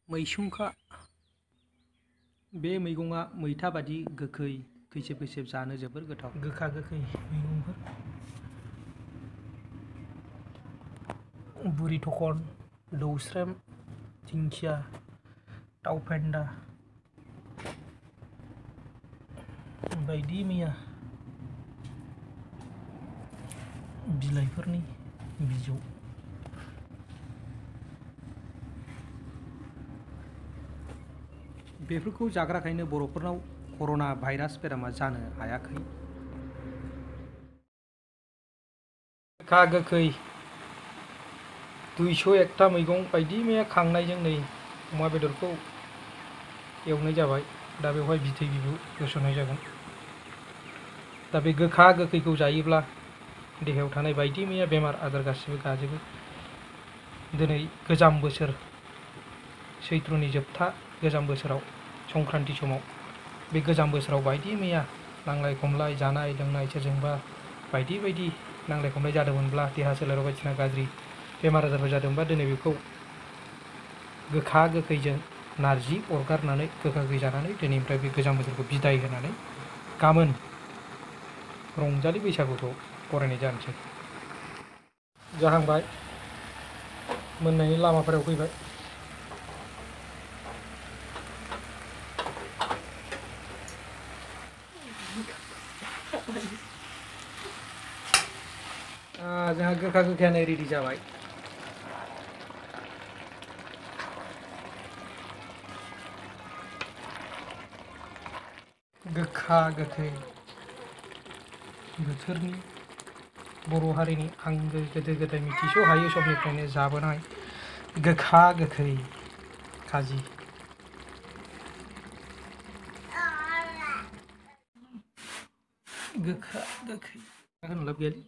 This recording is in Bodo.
मैसुंखा बे मैगंआ मैथा बादि गोखै खैसिब खैसिब जानो जोबोर गोथाव। गोखा गोखै मैगंफोर बुरि थखन, दौस्रेम, दिंखिया, दाउ फेन्दा बायदि मैया बिलाइफोरनि बिजौ बेफोरखौ जाग्राखायनो बर'फोरनाव कर'ना भाइरास बेरामा जानो हायाखै। गोखा गोखै 201 मैगं बायदि मैया खांनायजों नै अमा बेदरखौ एवनाय जाबाय। दा बेवहाय बिथै बिबु होसननाय जागोन। दा बे गोखा गोखैखौ जायोब्ला देहायाव थानाय बायदि मैया बेमार आजार गासिबो गाजोबो। दिनै गोजाम बोसोर सैत्रनि जोबथा गोजाम बोसोराव संक्रान्ति समाव बे गोजाम बोसोराव बायदि मैया नांलाय खमलाय जानाय लोंनाय सोरजोंबा बायदि बायदि नांलाय खमलाय जादोंमोनब्ला देहा सोलेराव बायदिसिना गाज्रि बेमार आजारफोर जादोंबा दिनै बेखौ गोखा गोखैजों नारजि अरगारनानै गोखा गोखै जानानै दिनैनिफ्राय बे गोजाम बोसोरखौ बिदाय होनानै गाबोन रंजालि बैसागुखौ बरायनाय जानोसै। जाहांबाय मोननायनि लामाफोराव फैबाय। जोंहा गोखा गोखैयानो रेडि जाबाय। गोखा गोखै बोथोरनि बर' हारिनि आंगो गोदो गोदाय मिथिस' हायै समनिफ्रायनो जाबोनाय गोखा गोखै खाजि। गोखा गोखै होनलाब गैयालै।